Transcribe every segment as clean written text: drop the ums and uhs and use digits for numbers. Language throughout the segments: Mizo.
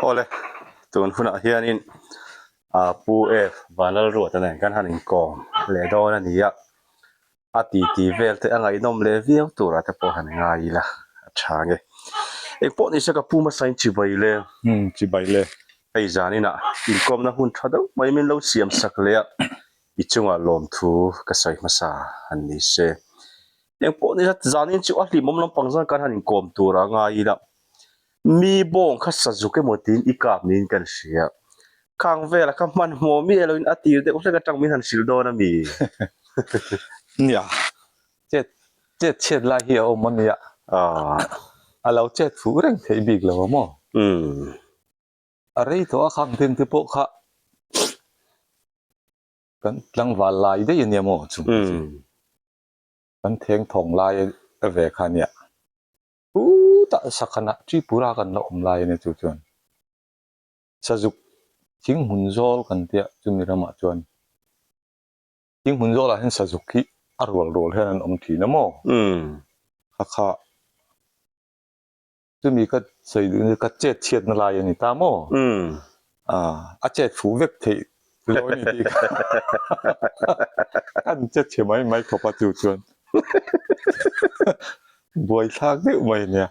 Awle, tun hunah hianin ah Pu F Vanlalruata nen kan han inkawm leh dawn a ni a, a titi vel te a ngaihnawm leh viau turah te pawh han ngai ila a tha nge. Engpawh nise ka pu hmasain chibai le. Umm chibai le. Hei zaninah inkawmna hun tha deuh mai min lo siam sak leh a, i chungah lawmthu ka sawi hmasa han ni se. Engpawh nise zanin chu a hlimawm lampang zan kan han inkawm turah ngai ila. Mi bawng kha sazuk emaw tiin i kap niin kan hria. Khang vela kha hmanhmawh miah loin a tir deuh hlek atang min han hrilh dawn a mi? Nia, chet chet chhiat lai hi a awm a nia. A lo chet fuh reng theih bik lo a maw? A rei tawh a khang thing te pawh kha kan tlangval lai daih a nia maw chung te chu. Kan theng thawng lai a ve kha a nia. Chutah Sakhanah Tripura kan la awm lai a nia chu chuan Sazuk thing hmun zawl kan tia chumi ramah chuan thing hmun zawlah hian Sazuk hi a rual rual hian an awm thin a maw? Kha kha chumi ka sawi duh ni ka chet chhiatna lai a ni ta maw? A chet fuh vek theih lo a ni tih kha an che chhe mai mai khawp a chu chuan buai thlak deuh mai a nia.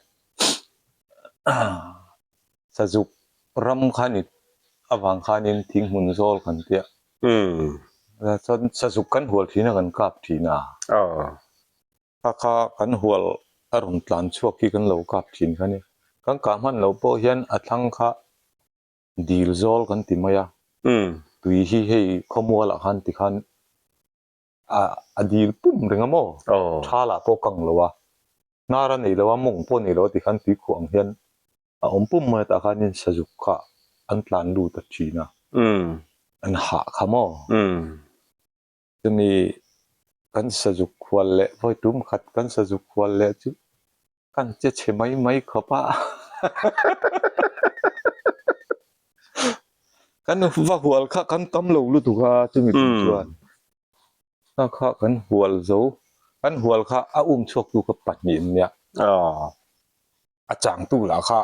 Sazuk ram kha ni avang khanin thing hmun zawl kan tia chuan sazuk kan hual thin a kan kap thin a. Kha kha kan hual a rawn tlan chhuak hi kan lo kap thin kha a ni. Kan kah hman loh pawh hian a thlang kha dil zawl kan ti mai a, tui hi hei khawmualah khan tikhan a dil pum reng a maw? Thalah pawh kang lo a, hnar a nei lo a, mawng pawh nei lo a tikhan tui khuh ang hian a awm pum mai a tah khanin sazuk kha an tlan lut a thin a, an hah kha maw? Chumi kan sazuk hual leh vawi tum khat kan sazuk hual leh chu kan che chhe mai mai khawp a. Kan va hual kha kan tam lo lutuk a chumi tum chuan kha kha kan hual zo kan hual kha a um chhuak tu kha pahnih an nia. A changtu lah kha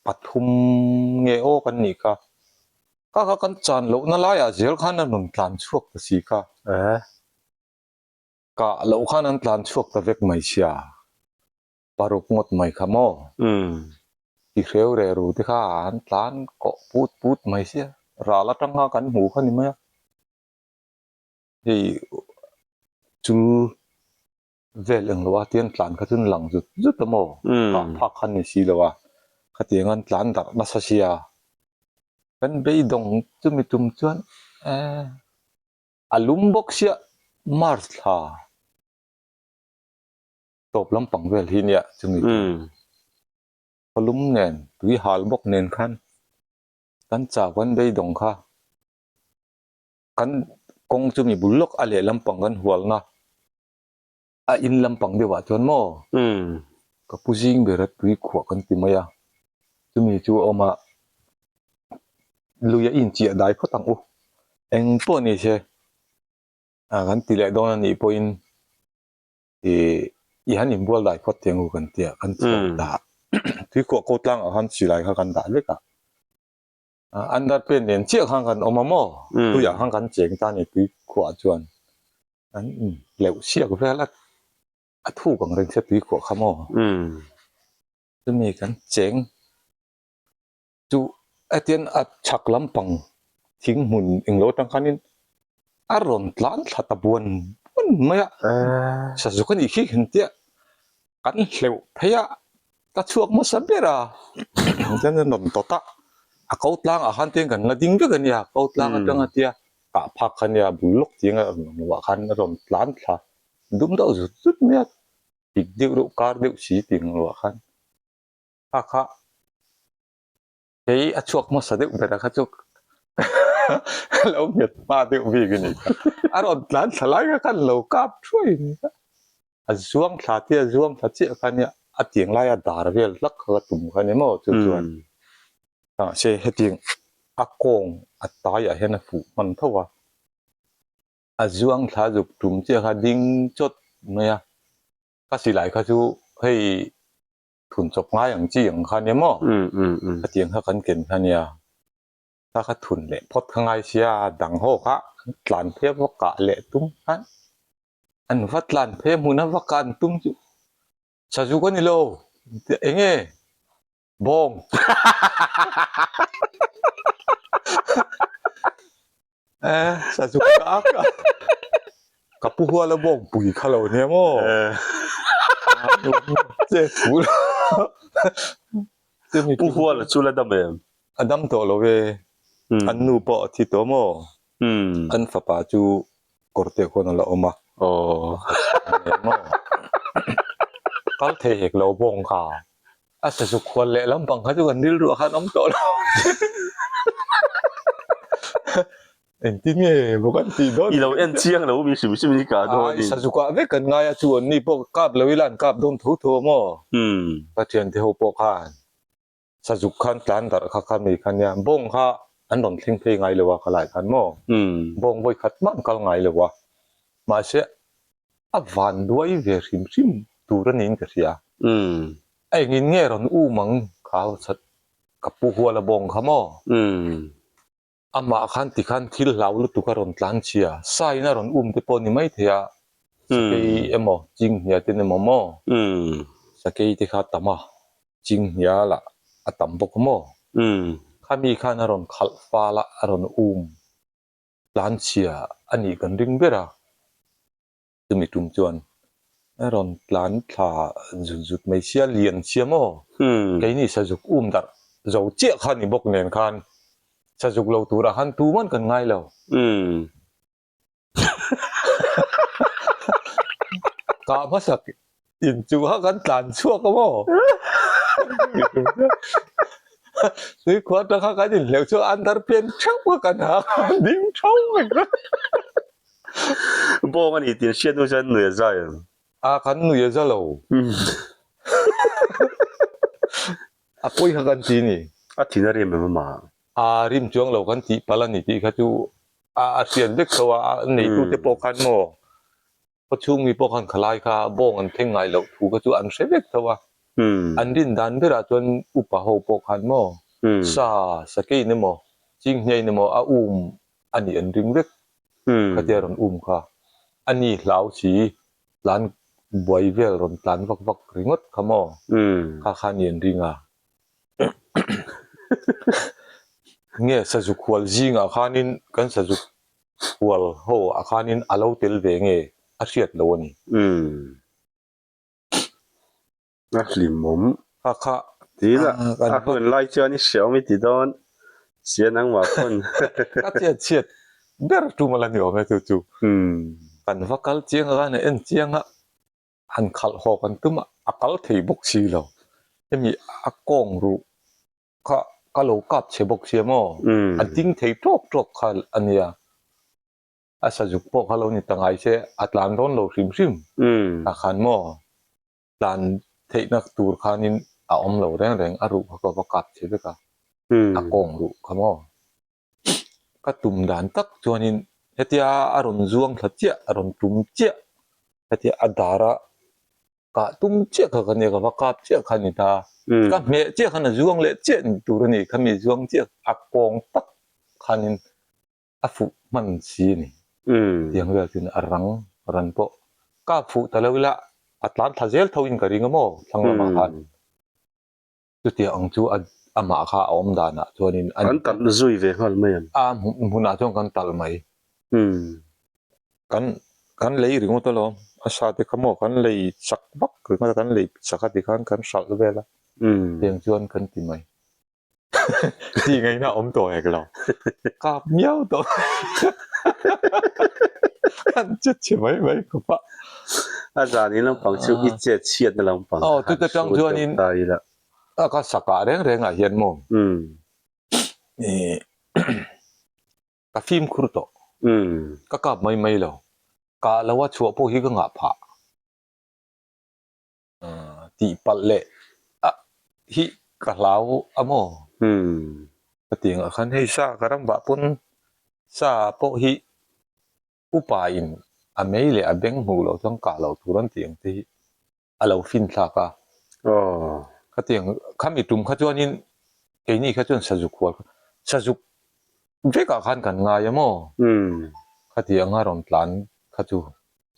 pathum nge aw kan nih kha. Kha kha kan chan lohna laiah zel khan an rawn tlan chhuak ta si kha. Kah loh khan an tlan chhuak ta vek mai sia. Paruk ngawt mai kha maw? Ti hreu reh ru te kha an tlan kawh put put mai sia. Ral atang kha kan hmu kha ni mai a. Hei chul vel englo a tiang tlan kha chuan lang zut zut a maw kah phak khan ni si lo a khatiang an tlan darh nasa sia kan beidawng chumi tum chuan eh a lum bawk sia March thla tawp lampang vel hi nia chumi tum khaw lum nen tui hal bawk nen khan kan chau kan beidawng kha kan kawng chumi bul lawk a leh lampang kan hualna. A in lampang deuhah chuan maw ka pu zing ber a tui khuah kan ti mai a, chumi chu a awm a, lui a inchiah dai phawt ang u, eng pawh ni se ah kan ti leh dawn a nih pawhin ih i han inbual dai phawt teh ang u kan ti a, kan chhuak ta tui khuah ko tlangah khan silai kha kan dah vek a. Underpant nen chiah khan kan awm a maw? Tuiah khan kan cheng ta a ni tui khuah chuan an inhleuh siak vel a, a thuk ang reng sia tui khuah kha maw? Chumi kan cheng chu hetiang a chhak lampang thing hmun englo atang khanin a rawn tlan thla ta buan buan mai a, sazuk a nih khi han tia kan hleuh phei a, ka chhuak hmasa ber a, chuan a rawn tawt a, a ko tlang ah khan tiang kan la ding vek a nia, ko tlang atang a tia kah phak kha nia bul lawk tiang a rawn awm ah khan a rawn tlan thla dum deuh zut zut mai a, pik deuh deuh kar deuh si tih ang ruah khan kha kha. Hei a chhuak hmasa deuh ber a kha chu lo nghet hma deuh bik a nih kha. A rawn tlan thla lai kha khan lo kap thuai a nih kha. A zuang thla te a zuang thla chiah kha nia a tiang laia dar vel hlak kha ka tum kha ni maw chu chuan. Mahse hetiang a kawng a taiah hian a fuh hman tho a. A zuang thla zuk tum chiah kha ding chawt mai a. Ka silai kha chu hei. Thun chawp ngai ang chi ang kha nia maw? Khatiang kha kan ken kha nia. Kha kha thun leh phawt kha ngai sia, dang ho kha an tlan phei a va kah leh tum khan an va tlan phei a hmun a va kah an tum chu Sazuk a ni lo eng nge bawng eh Sazuk ka ka ka pu hual a bawng pui kha lo nia maw che thu pu hual a chu la dam em a dam tawh lo ve an nu pawh a thi tawh maw an fapa chu kawr te khawn a la awm a. Aw. Kal thei hek lo bawng kha. A sazuk khual leh lampang kha chu kan rilruah khan awm tawh lo. Engtin nge maw kan tih dawn? I lo en chiang lo mi hrim hrim hi ka dawn in. Sazuk ah vek kan ngai a chu an ni pawh kap lo ila an kap dawn tho tho a maw? Ka thiante ho pawh khan. Sazuk khan tlan darh kha kha mi kha nia, bawng kha an rawn thleng phei ngai lo a ka lai khan maw? Bawng vawi khat mah an kal ngai lo a, mahse a van duai ve hrim hrim tur a niin ka hria. A engin nge rawn um ang kha ka pu hual a bawng kha maw? Amah khan tikhan thil hlau lutuk a rawn tlan chhia, sain a rawn um te pawh ni mai thei a, sakei emaw chinghnia ten emaw maw, sakei te kha a tam a, chinghnia lah a tam bawk maw, khami khan a rawn khalh fal a, a rawn um tlan chhia a nih kan ring ber a. Chumi tum chuan a rawn tlan thla zut zut mai sia, lian sia maw? Keini sazuk um darh zo chiah kha ni bawk nen khan sazuk lo turah khan tuman kan ngai lo. Kah hmasak in chu kha kan tlan chhuak a maw? Tuikhua atang kha kan inhleuh chu underpant theuh kha kan ha ding tho mai kha. Bawng a ni tih an hriat hnu chuan nui a za em? A kan nui a za lo. A pawi kha kan ti ni. A thin a rim em amah? A rim chuang lo kan tih palh a ni tih kha chu a hriat vek tho a, a neitute pawh khan maw Khaw chhung mi pawh khan khalai kha bawng an thleng ngai loh thu kha chu an hre vek tho a. An rin dan berah chuan upa ho pawh khan maw sa sakeiin emaw chinghniain emaw a um a nih an ring vek khatia rawn um kha. A ni hlau si tlan buai vel rawn tlan vak vak ringawt kha maw kha kha a ni an ring a. Nge sazuk hual zingah khanin kan sazuk hual ho ah khanin a lo tel ve nge a hriat lo a ni. Umm. A hlimawm. Kha kha. Tin a hun lai chuan i hriat awm i ti dawn sia nangmah pawn. Ka chiat chhiat ber tum a la ni awm e chu chu. Kan va kal chiang a khan a en chiang a, han khalh haw kan tum a, a kal thei bawk si lo. Hemi a kawng ruh kha ka lo kap chhe bawk sia maw? A ding thei tawk tawk kha a nia. A sazuk pawh kha lo ni ta ngai se a tlan dawn lo hrim hrim. Tah khan maw tlan theihna tur khanin a awm lo reng reng a ruh kha ka va kap chhe vek a, a kawng ruh kha maw? Ka tum dan tak chuanin hetia a rawn zuang thla chiah, a rawn tum chiah, hetia a dar a Kah tum chiah kha ka nia, ka va kap chiah kha a ni ta. Ka hmeh chiah khan a zuang leh chiah ni tur a ni, khami zuang chiah a kawng tak khanin a fuh hman si a ni. Tiang vel chuan a rang ran pawh kap fuh ta lo ila a tlan thla zel tho in ka ring a maw thlang lamah khan. Chutiang ang chu amah kha a awm danah chuanin a. Kan talh zui ve nghal mai ang. A hmunah chuan kan talh mai. Kan kan lei ringawt alawm, a sa te kha maw kan lei chak vak ringawt a, kan lei chak a tikhan kan hralh vel a, tiang chuan kan ti mai. Tih ngaihna a awm tawh hek lo. Kap miau tawh. Kan che chhe mai mai khawp a. A zan in lampang chu i chet chhiatna lampang Aw chuta tang chuanin a ka sakah reng rengah hian maw ih ka fimkhur tawh. Ka kap mai mai lo. Kah lo a chhuah pawh hi ka ngah phah. Tih palh leh a hi ka hlau a maw? Ka ti ang ah khan hei sa ka ram vah pawn sa pawh hi upa in a mei leh a beng hmuh loh chuan kah loh tur an tih ang te hi a lo fin thlak a. Khatiang khami tum kha chuanin keini kha chuan sazuk hual kha sazuk vekah khan kan ngai a maw? Khatiang a rawn tlan kha chu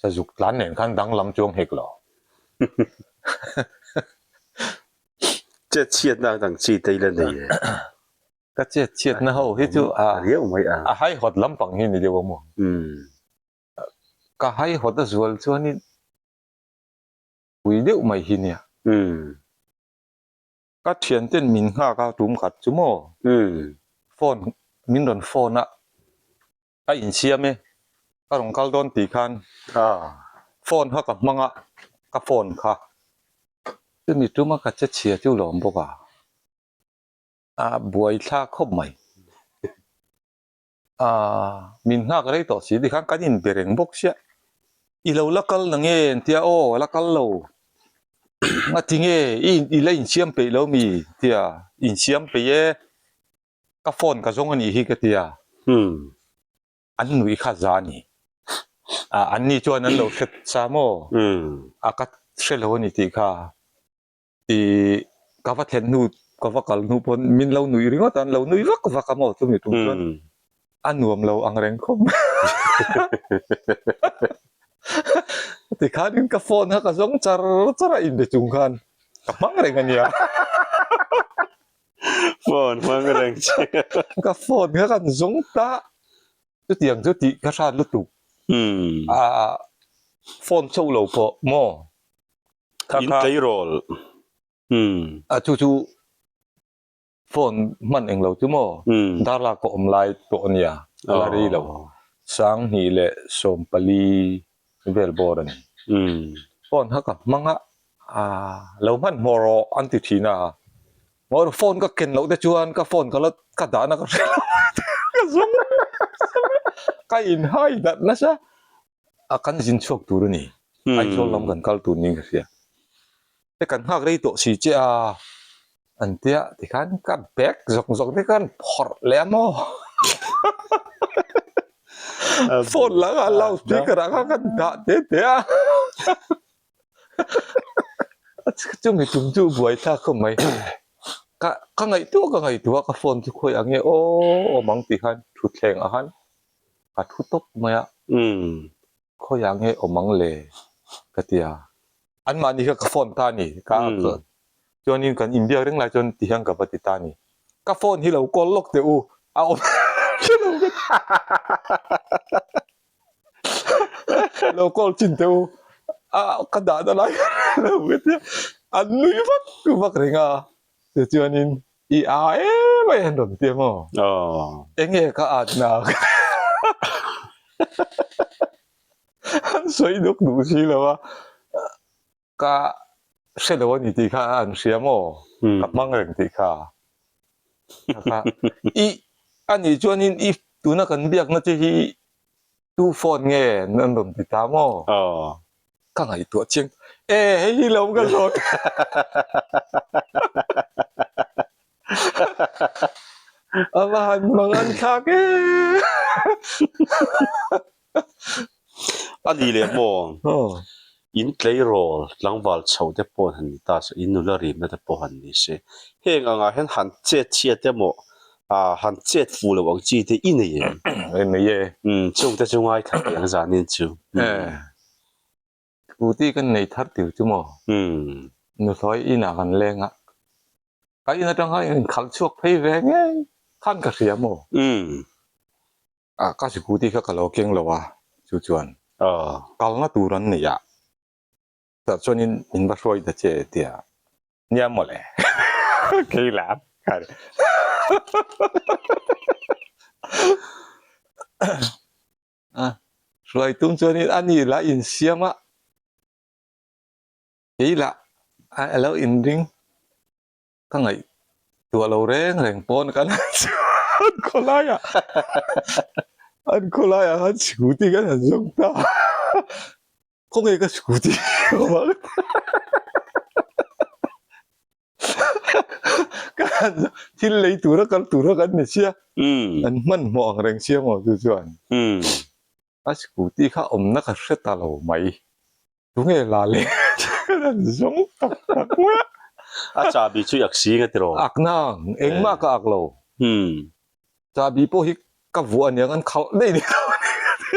sazuk tlan nen khan danglam chuang hek lo. Chet chhiatna dang chi te ila nei e. Ka chet chhiatna ho hi chu a riau mai a. A haihawt lampang hi ni deuh a maw? Ka haihawt a zual chuanin pui deuh mai hi nia. Ka thianten min nghak a tum khat chu maw? Phone min rawn phone a, ka insiam e, ka rawn kal dawn tih khan phone kha ka hmang a, ka phone kha chumi tuma ka che chhia chu lawm bawk a, a buaithlak khawp mai. Aaa min nghak rei tawh si tikhan kan inbe reng bawk sia i lo la kal na nge an tia aw la kal lo ngati nge i i la insiam peih lo mi tia insiam peih e ka phone ka zawng a nih hi ka tia an nuih kha za a ni ah an ni chuan an lo hre sa maw a ka hre lo a ni tih kha. Ih ka va thlen hnu ka va kal hnu pawn min lo nuih ringawt a an lo nui vak vak a maw chumi tum chuan a nuam lo ang reng khawp mai tikhanin ka phone kha ka zawng char char a inbe chung khan ka hmang reng a nia phone hmang reng che ka phone kha kan zawng ta chutiang chu tih ka hrat lutuk ah phone chauh lo pawh maw In tleirawl. Umm. A chu chu phone hman eng lo chu maw? Umm. Darlak a awm lai tawh a nia, a la rei lo. 2000 leh 14 vel bawr a ni. Umm. Phone kha ka hmang a, aa lo hmanhmawh rawh an ti thin a. Ngawi phone ka ken loh te chuan ka phone ka la ka dahna ka hre lo ka zawng ka inhai darh nasa. A kan zin chhuak tur a ni. Aizawl lam kan kal tur niin ka hria. Te kan nghak rei tawh si che a, an tia tikhan ka bag zawk zawk te khan phawrh leh a maw. Phone lah kha loud speaker ah khan kan dah te te a. Chumi tum chu buai thlak khawp mai. Ka ka ngaihtuah ka ngaihtuah ka phone chu khawi ang nge aw awm ang tih khan thutthleng ah khan ka thu tawp mai a, khawiah nge awm ang le ka ti a, anmahni kha ka phone ta a ni, ka chuanin kan inbiak reng lai chuan ti hian ka va ti ta a ni, ka phone hi lo call lawk teh u, a awm hre lo ka ti, lo call chin teh u, a ka dahna lai ka hre lo ka ti a, an nui vak vak reng a, tichuanin I a em ai an rawn ti maw? Enge ka at na? An sawi duk duh si lo a, ka hre lo a ni tih kha an hria maw? Ka hmang reng tih kha. I a nih chuanin i tuna kan biakna che hi tu phone nge an rawn ti ta maw? Ka ngaihtuah chiang e hei hi lo ka zawt a va han mang an thlak e A ni leh maw in tleirawl tlangval chho te pawh han ni ta se in nula rimna te pawh han ni se heng angah hian han chet chhiat emaw ah han chet fuh loh ang chi te i nei em? Nei e. Umm chung te chu ngaithla teh ang zanin chu. Scooty kan nei thar tir chu maw? Nuthlawi inah kan leng a, ka in atang khan in khalh chhuak phei ve ngei khan ka hria maw? Ah ka scooty kha ka lo keng lo a, chu chuan kalna tur an nei a, tah chuanin min va hruai ta che tia nia mawle kei la kha A hruai tum chuanin a ni lah insiam a, kei lah a lo inring ka ngaihtuah lo reng reng pawn kan han an khawlaiah an khawlaiah khan scooty kan han zawng ta khawnge ka scooty Thil lei tura kal tura kan ni sia, an hmanhmawh ang reng sia maw chu chuan. A scooty kha awmna ka hre ta lo mai, tunge la leh an zawng tak tak mai a. A chahbi chu i ak si nga tiraw? Ak nang, engmah ka ak lo. Chahbi pawh hi ka vuah aniang an khalh daih ni lo ani ka ti.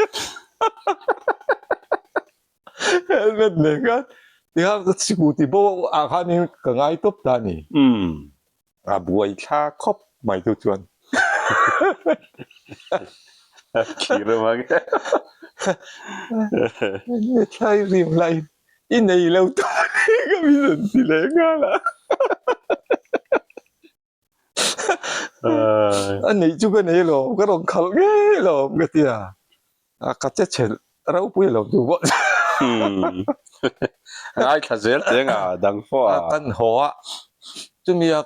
Helmet nen khan tikhan ka scooty bo ah khanin ka ngai tawp ta a ni. A buai thla khawp mai chu chuan. Khir avang e. Nge thlai rim lai i nei lo tawh a ni ka min rawn ti leh nghal a. A neih chu ka nei alawm ka rawn khalh ngei alawm ka ti a, ka che chhe ropui alawm chu pawh. Ngaithla zel teng a dang pawh a. Kan haw a, chumi a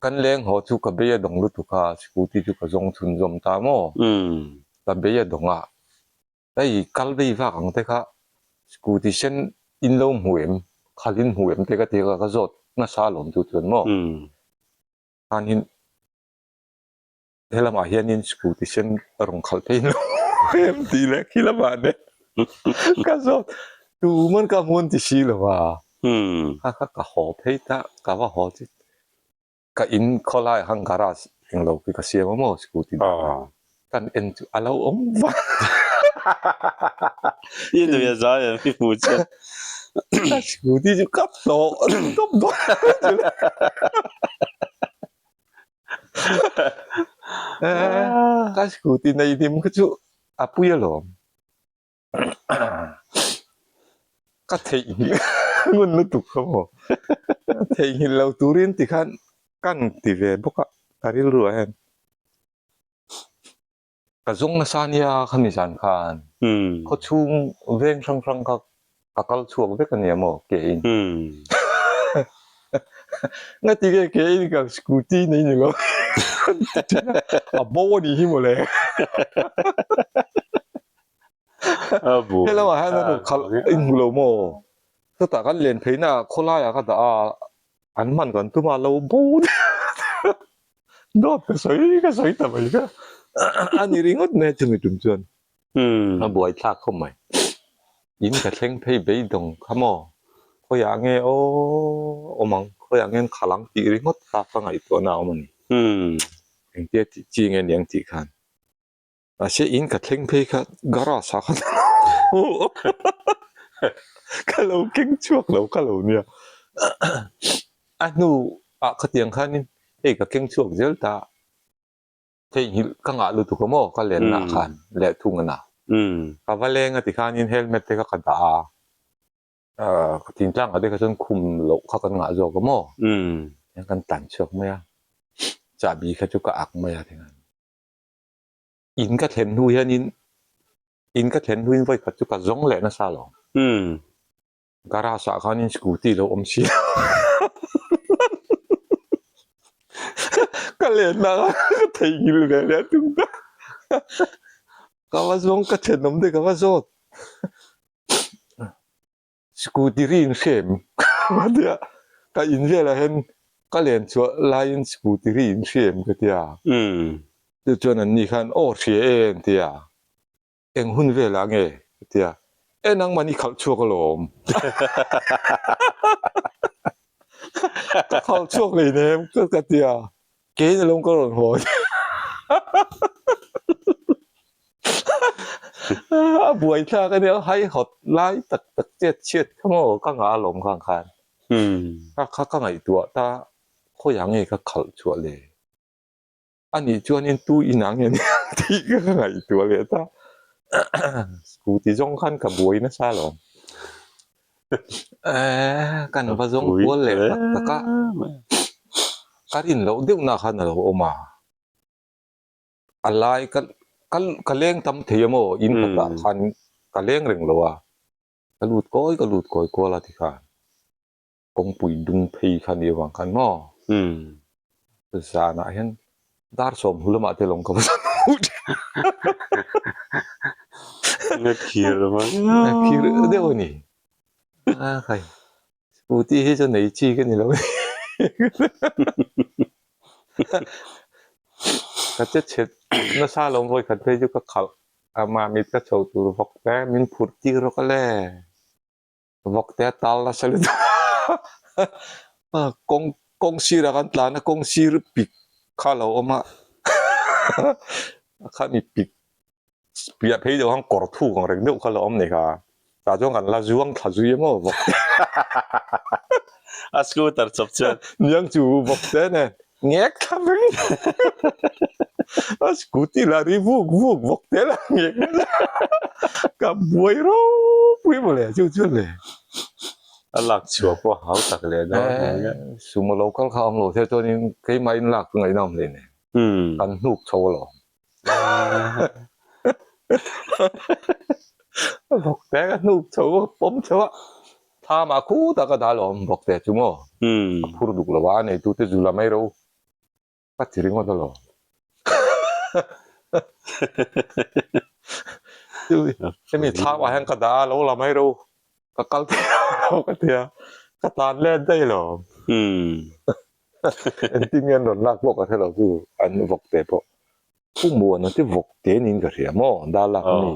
kan leng haw chu ka bei a dawng lutuk a, scooty chu ka zawng chhunzawm ta maw? Ka bei a dawng a, hei kal vei vak ang te kha scooty sen in lo hmu em, khal in hmu em te ka ti a, ka zawt nasa alawm chu chuan maw? Khanin helamah hianin scooty sen a rawn khalh phei lo em tih leh khi lamah nen ka zawt tuman ka hmun ti si lo a kha kha ka haw phei ta ka va haw chu ka in khawlai ah khan garage englo khi ka siam a maw scooty dah khan kan en chu a lo awm vak I nui a zai em i hmuh che ka scooty chu ka hlawh tawp dawn Ka scooty nei hlim kha chu a pui alawm. Ka theihnghilh ngun lutuk kha maw. Ka theihnghilh lo turin tikhan kan ti ve bawk a, ka rilru ah hian. Ka zawng nasa nia khami zan khan khawchhung veng hrang hrang kha ka kal chhuak vek ania maw ke in. Ngati nge ke in ka scooty nei ni lo a bo a nih hi mawle. Hello ah hian a rawn khalh in hmu lo maw? Chutah kan len pheina khawlai ah ka dah a an hman kan tum a lo bo Dawt ka sawi ka sawi ta mai kha a ni ringawt mai a chumi tum chuan a buai thlak khawp mai. In ka thleng phei beidawng kha maw khawiah nge aw awm ang khawiah nge an khalh ang tih ringawt kha ka ngaihtuahna a awm a ni. Engtia tih chi nge niang tih khan. Mahse in ka thleng phei kha garage ah khan ka lo keng chhuak lo ka lo nia a hnu ah khatiang khanin hei ka keng chhuak zel ta theihnghilh ka ngah lutuk a maw ka lenna ah khan leh thung a na ka va leng a ti khanin helmet te kha ka dah a thingtlang ah te kha chuan khum loh kha kan ngah zawk a maw kan tlan chhuak mai a chahbi kha chu ka ak mai a tikhan. In ka thlen hnu hianin in ka thlen hnuin vawi khat chu ka zawng leh nasa lo. Garage ah khanin scooty lo awm si lo. Ka lenna kha ka theihnghilh ve leh tung ta. Ka va zawng ka thenawm te ka va zawt. Scooty ri in hrem ka tia ka in velah hian ka len chhuah laiin scooty ri in hrem ka tia chu chuan an ni khan aw hria e an tia eng hun velah nge ka tia e nangmah ni khalh chhuak alawm ka khalh chhuak hleinem ka tia Keiin alawm ka rawn haw a buai thlak a nia hai hawt lai tak tak chet chhiat kha maw ka ngah alawm khang khan ka kha ka ngaihtuah ta khawiah nge ka khalh chhuah le a nih chuanin tu inah nge nia tih ka ka ngaihtuah leh ta scooty zawng khan ka buai nasa alawm Kan va zawng kual leh tak tak a, ka rin loh deuh na khan a lo awm a, a lai ka ka leng tam thei a maw in khatah khan ka leng reng lo a, ka lut kawi ka lut kawi kual a tikhan kawngpui dung phei kha ni avang khan maw zanah hian dar sawm hu lamah te lawng ka va zan hmuh thin a khir deuh a ni a khai scooty hi chu nei chi ka ni lo ka che chhet nasa lo vawi khat phei chu ka khalh a mamit ka chho tur vawk te min phurh tir rawk a le. Vawk te a tal nasa lutuk a, kawng. Kawng sirah kan tlan a, kawng sir pik kha a lo awm a, kha mi pik piah phei deuh khan kawr thuk ang reng deuh kha a lo awm nei kha, tah chuan kan la zuang thla zui emaw vawk te. A scooter chawp chuan. Niang chu vawk te nen ngek thla vek a scooty la ri vuk vuk vawk te la ngek nasa ka buai ropui mawle chu chuan le. A lak chhuah pawh a hau tak leh dawn nia. Sumo lo kal kha awm lo se chuanin keimah in lak chu ngaihna awm hle nen kan hnuk chho alawm. Vawk te ka hnuk chho a pawm chho a thlamah khutah ka dah alawm vawk te chu maw a phur duk lo a neitu te zu la mai ro ka ti ringawt alawm. Hemi thlamah hian ka dah a lo la mai ro ka kal thei lo ka ti a ka tan let daih alawm. Engtin nge an rawn lak pawh ka hre lo chu an vawk te pawh Pu Muana te vawk te niin ka hria maw dar lak a ni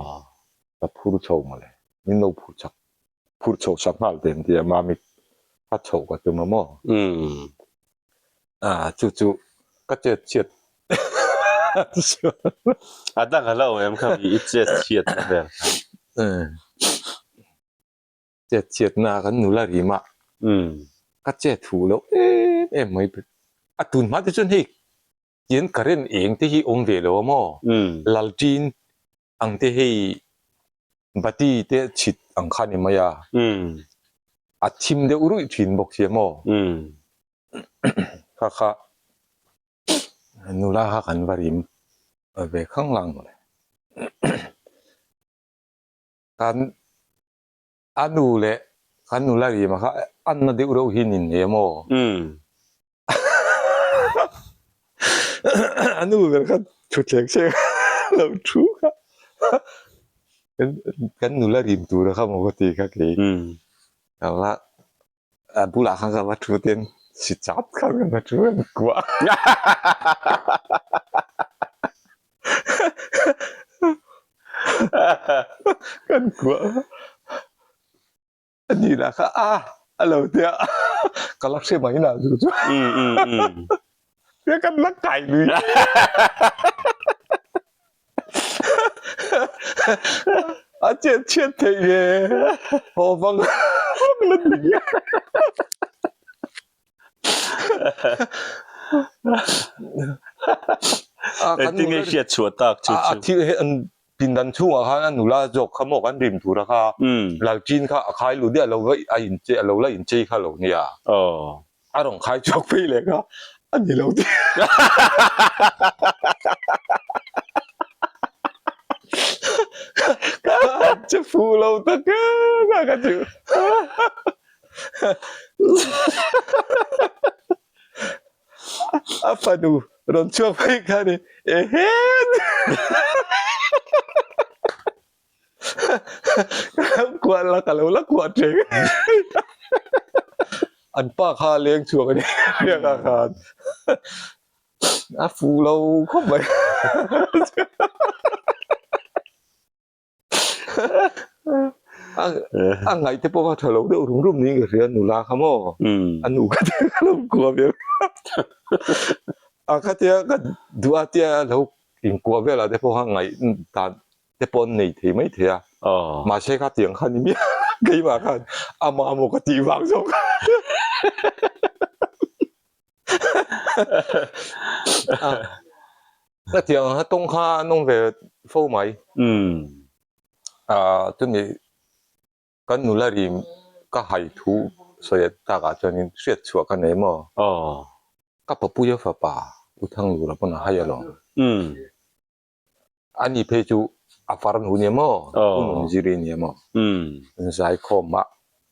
ka phur chho mawle min lo phur chak phur chho sak nghal te an tia mami ka chhoh ka tum a maw ah chu chu ka chet chhiat A dang a lo em kha mi i chet chhiat na vel kha. Chet chhiatna kan nula rim a, ka chet huh loh em em mai a tun hma te chuan hei tian current eng te hi awm ve lo a maw laltin ang te hei bati te chhit ang kha ni mai a a thim deuh ruih thin bawk si a maw kha kha nula kha kan va rim ve khang lang mawle. Kan a nu leh kan nula rima kha an na deuh reuh hi nin nei a maw? A nu ber kha thutthleng chheng lo thu kha kan nula rim tura kha maw ka ti kha kei. Ka va A bulah khan ka va thu ten si chat khan ka va thu an kuah. Kan kuah. A ni lah kha a a lo tia ka la hre mai lah chu chu. Tia kan la kai lui. A chet chhiat theih nge haw vang vang la ni. Engtin nge hriat chhuah tak chu chu? A thil he an pindan chhungah khan a nula zawk kha maw kan rim tur a kha lalchin kha a khai lut a lo va a inchei a lo la inchei kha lo nia. A rawn khai chhuak phei leh kha a ni lo tih. Ka han che fuh lo tak em a ka ti. A fanu rawn chhuak phei kha ni ehe. Kuah la ka lo la kuah teng. An pa kha leng chhuak a ni riak ah khan a fuh lo khawp mai. A ngaih te pawh kha tha lo deuh rum rum niin ka hria nula kha maw a nu kha te ka lo kuah ve a khatia ka duh a tia lo inkuah velah te pawh kha ngaih dan te pawh an nei thei mai thei a mahse kha tiang kha ni miah keimah khan amah maw ka tih vang zawk a tiang ang tawng kha an awm ve fo mai chumi kan nula rim ka hai thu sawi takah chuanin hriat chhuah ka nei maw ka papuia fapa U Thanglura pawn a hai alawm. A ni phei chu a far nu nia maw, u nun zir i nia maw, an zaikhawm a,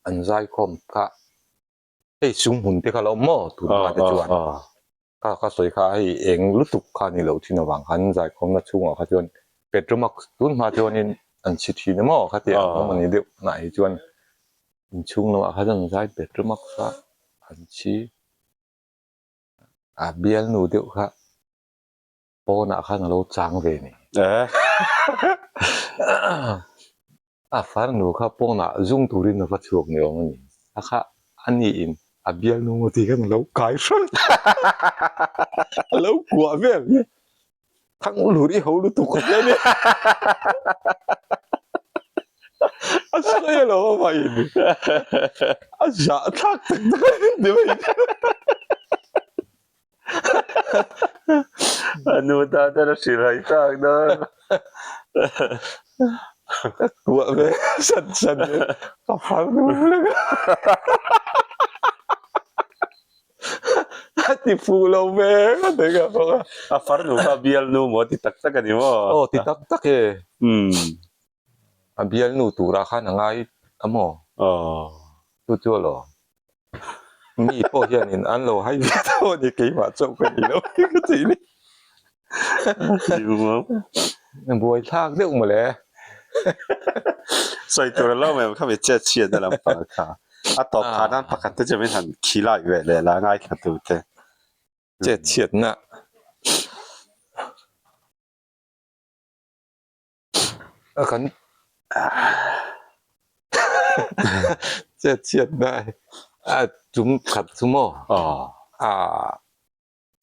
an zaikhawm kha hei chung hmun te kha la awm maw tun hma te chuan kha ka sawi kha hei eng lutuk kha ni loh thin avang khan zaikhawmna chhungah kha chuan petromax tun hma chuanin an chhi thin a maw khatia an awm a ni deuh tunah hi chuan inchhung lamah kha chuan an zai petromax a an chhi a bialnu deuh kha. Pawnah khan a lo chang ve ni. A farnu kha pawnah zung turin a va chhuak ni awm a ni. A kha a niin A bialnu maw tih khan a lo kai hrang a lo kuah vel hi thang lur i ho lutuk a tia nia a sawi a lo a in a zah thlak tak tak a ni mai A nu tan ten a hrilh hai tak dawn. Ka kuah ve san san e, ka phar deuh hlek a. A ti fuh lo ve ka ti ka bawk a. A far nu kha bialnu maw ti tak tak a ni maw? Aw ti tak tak e. A bialnu turah khan a ngai a maw? Aw. Chu chu alawm. Mi pawh hianin an lo hai ve tho a ni, keimah chauh ka ni lo hi ka ti ni. Buai thlak deuh mawle. Sawi tur a lo mai kha mi chet chhiat na lampang kha. A tawp khan an pakhat te chu min han khilai ve leh la ngaithla tu te. Chet chhiatna. A kan chet chhiat na a chung khat chu maw a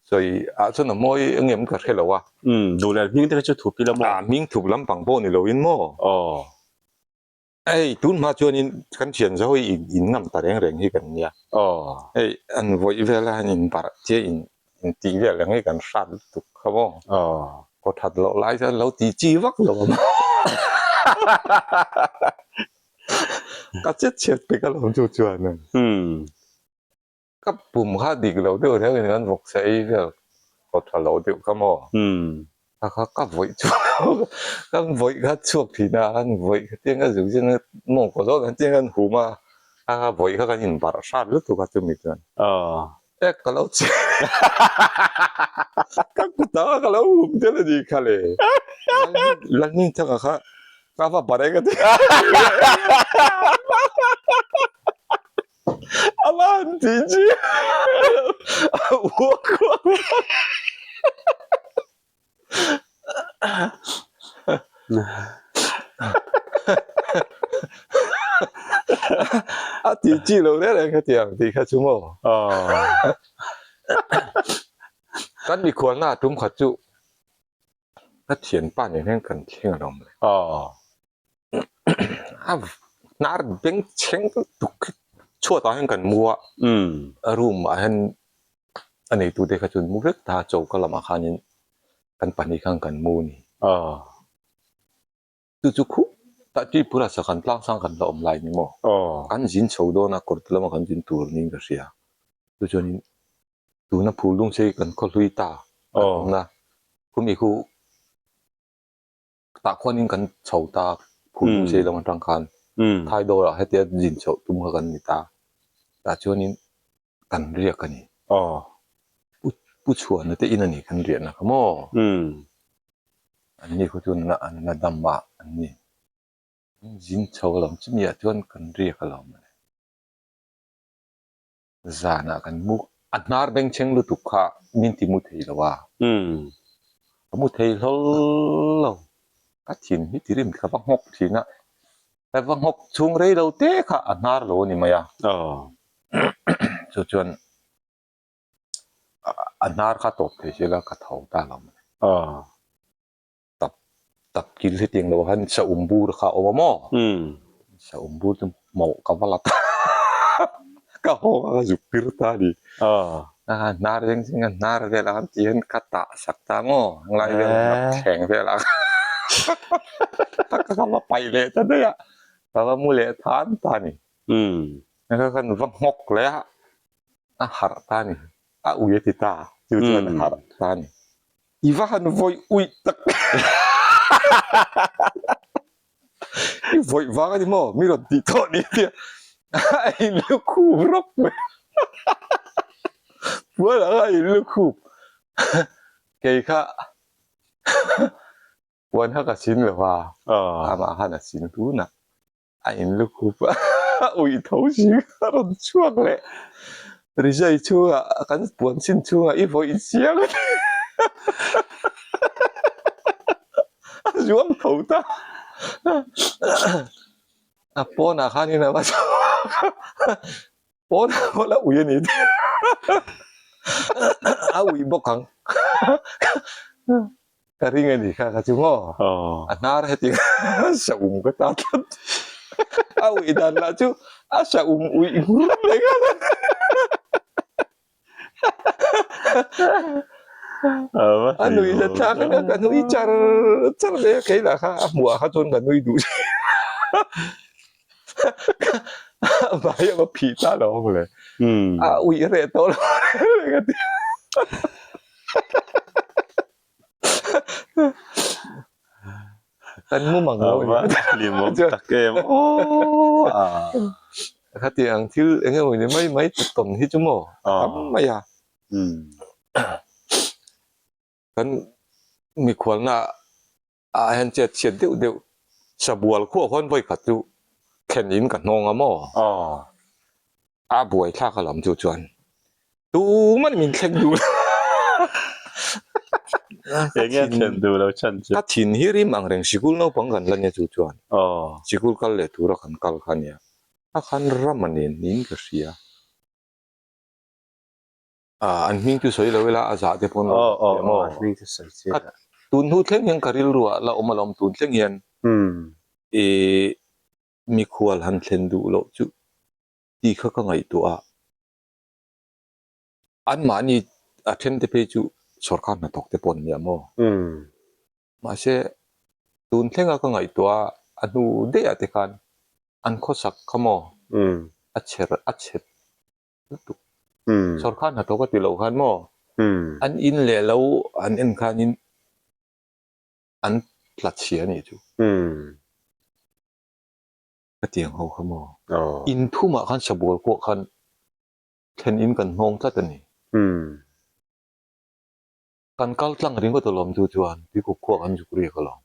sawi ah chuan a mawi engem ka hre lo a. Umm duh leh hming te kha chu thup ila maw? A hming thup lampang pawh ni lo in maw? Aw. Hei tun hma chuanin kan thian zo hi in ngam ta reng reng hi kan nia. Aw. Hei an vawih vel a an in barh chiah in intih vel ang hi kan hrat lutuk kha maw. Aw. Kaw that loh lai chuan lo ti chi vak lo a maw. Ka chet chhiat pek alawm chu chuan. Umm. Ka pum kha dik lo deuh reng in kan vawk sa ei vel kaw tha lo deuh kha maw. Umm. Kha kha ka vawih chhuak kan vawih kha chhuak thin a kan vawih kha tiang ka zuk zin a mawngkaw zawk dan tiang kan hum a kha kha vawih kha kan inbarh hrat lutuk a chumi chuan. Aw. Ek ka lo che ka kutah ka lo hum tel a nih kha le Lalhming thanga kha ka va barh eng a ti a va han tih chi a uak uak A tih chi lo reng reng hetiang tih kha chu maw? Kan mikhualna tum khat chu ka thianpa nen hian kan thleng alawm le. A hnar beng chheng tuk hi chhuatah hian kan mu a, a room ah hian a neitute kha chuan mu vek ta a choka lamah khanin kan pahnih khan kan mu a ni. Chu chu khup tah Tripura sakhan tlang sang kan la awm lai ni maw? Kan zin chho dawn a kawr te lama kan zin tur niin ka hria. Chu chuanin tuna phul dung che hi kan khaw hlui ta kan awmna khumi khu Tah khuanin kan chho ta phul hnu sei lam atang khan Thaidawrah hetia zin chhoh tum kha kan ni ta. Tah chuanin kan riak a ni. Pu Pu Chhuana te in a ni kan riahna kha maw? An ni khaw chuan an la dam a an ni. Zin chho alawm chumi ah chuan kan riak alawm mawle. Zanah kan mu a hnar bengchheng lutuk kha min ti mu thei lo a. Ka mu thei hlawl lo. Ka thin hi ti rim ka va nghawk thin a. Ka va nghawk chhung rei lo te kha a hnar lo a ni mai a. Chu chuan a hnar kha tawp thei se la ka tho ta lo mai. Tap tap kil hetiang lo khan saum bur kha a awm a maw? Saum bur chu mawh ka va la ta ka haw a ka zuk pir ta a ni. A hnar reng cheng a hnar vel a ti hian ka tah sak ta maw helai vel a thleng vel a ka va paih leh ta daih a ka va mu leh than ta a ni. Kha khan va nghawk leh a a harh ta a ni. A ui a ti ta chu chuan a harh ta a ni. I va han vawih uih tak I vawih vang a ni maw? Mi rawn tih tawh ni tia a in lu khup rawk mai Puan ang a in lu khup Kei kha puan kha ka sin lo va amah khan a sin tun a. A in lukhup a uih tho si a rawn chhuak leh rizai chhungah kan puan chin chhungah i vawih chiang a ni a zuam tho ta a pawnah khanin a va chhuak a. Pawn pawh la ui a ni a ui bawk ang ka ring a ni kha ka chu maw a hnar heti sa um ka ta tlat a ui dan lah chu a sa um ui ngur leh nghal a nui la thlak a ka nui char char mai a kei lah kha a hmuh ah kha chuan ka nui duh vai a va phih ta lo ang le a uih reh tawh lo ka ti kan mu mang lo ni hlimawm tak em aw khati ang thil eng emaw ni mai mai tawn hi chu maw a tam mai a kan mikhualna ah hian chet chhiat deuh deuh sabual khuah khuan vawi khat chu thlen in ka hnawng a maw a buai thlak a lam chu chuan tuman min thleng duh lo eng nge thlen duh lo chhan chu ka thin hi rim ang reng sikul naupang kan la nia chu chuan sikul kal leh tura kan kal kha nia a khan ram a nen niin ka hria Ah, an hming chu sawi lo ila a zah te pawn lo Aw aw aw, an hming chu sawi chiah la. Tun hnu thleng hian ka rilru ah la awm alawm tun thleng hian i mikhual han thlen duh loh chu tih kha ka ngaihtuah a. Anmahni a then te phei chu sawrkar hnathawk te pawh an nia maw? Mahse tun thlenga ka ngaihtuah a, a hnu daih ah te khan an khawsak kha maw a chher a chhet lutuk. Sawrkar hnathawk a ti loh khan maw an in leh lo an en khanin an tla chhia a nih chu. Ka tiang ho kha maw in thumah khan sabual kuah khan thlen in kan hnawng tlat a ni. Kan kal tlang ringawt alawm chu chuan tuikuk khuah kan zuk riak alawm.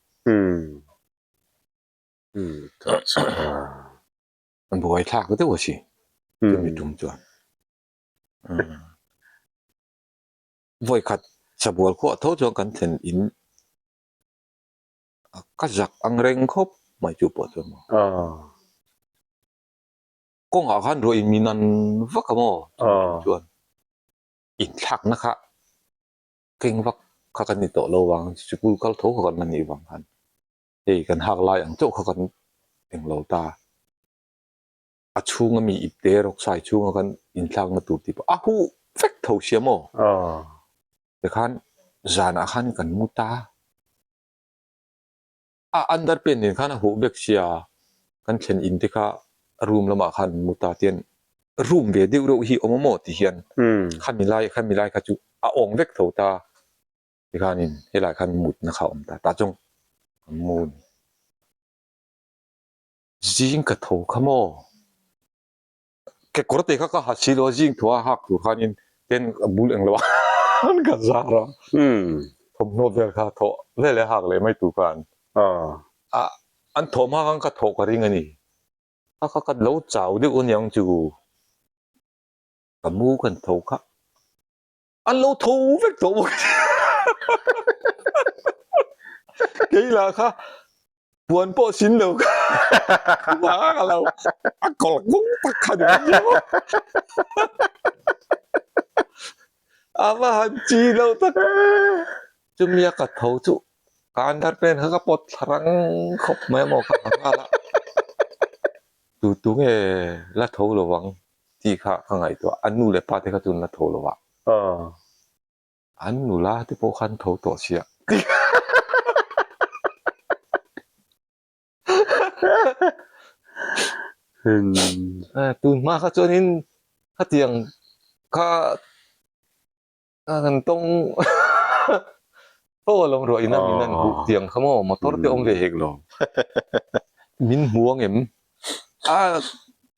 Buai thlak deuh a si chumi tum chuan vawi khat sabual khuah tho chuan kan thlen in ka zak ang reng khawp mai chu pawh chuan maw kawngah khan ruah in min an vak a maw chuan inthlakna kha keng vak kha kan ni tawh lo vang sikul kal tho kha kan la nih vang khan. Hei kan hak lai ang chauh kha kan englo ta. A chhunga mi ipte rawksai chhunga kan inthlakna tur tih pawh a huh vek tho sia maw? Tikhan zanah khan kan mu ta. A underpant nen khan a huh vek sia kan thlen in te kha room lamah khan an mu ta tian room ve deuh reuh hi awm a maw ti hian khami lai khami lai kha chu a awng vek tho ta. Tikhanin helai khan mutna kha a awm ta, tah chuan kan mu a ni. Zing ka tho kha maw? Kekawr te kha ka ha si lo a, zing tho a hak tur khanin ten a bul eng lo a an ka zar a, thawmhnaw vel kha thawh vel leh hak leh mai tur khan a an thawh hma khan ka thawh ka ring a ni. Kha kha ka lo chau deuh aniang chu ka mu kan tho kha. An lo tho vek tawh bawk a Kei lah kha puan pawh sin lo kha vang a lo a kawlh kawng tak kha ni mai sia maw. A va han chi loh tak chumi a ka tho chu ka underpant kha ka pawt thla rang khawp mai a maw ka ha nghal a tu tu nge la tho lo ang. Tih kha ka ngaihtuah, an nu leh pa te kha chu an la tho lo a. An nula te pawh khan tho tawh sia. Tun hma kha chuanin khatiang kha Kan tawng fo alawm ruah ina min an huh tiang kha maw motor te awm ve hek lo min hmu ang em a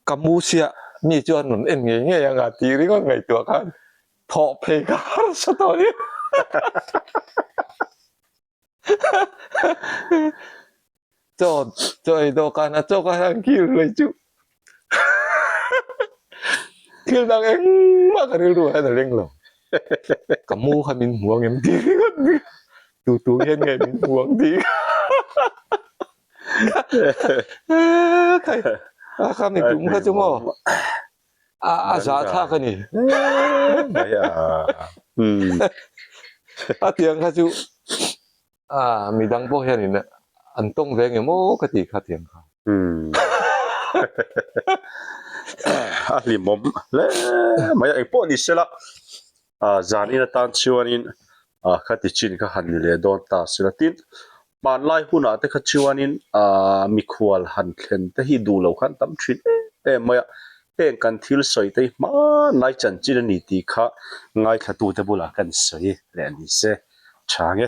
ka mu sia mi chuan rawn en ngei ngei anga tih ringawt ngaihtuah khan thawh phei ka harsa tawh nia Chaw chaw ei dawhkan a chaw ka hian kil mai chu thil dang engmah ka rilru ah hian a leng lo ka mu kha min hmu ang em tih ringawt ni tu tu hian nge min hmu ang tih kha kha mi tum kha chu maw. A a zahthlak a ni. Mai a. Hmm. A tiang kha chu a midang pawh hianin an tawng ve nge maw ka ti kha tiang kha. Hmm. A hlimawm hle mai a, engpawh ni sela zan in atan chuanin khati chin kha han ni leh dawn ta sela tin hmanlai hunah te kha chuanin mikhual han thlen te hi duh lo khan tam thin em em mai a, heng kan thil sawi te hi hmanlai chanchin a ni tih kha ngaithlatute bulah kan sawi leh a ni se tha nge.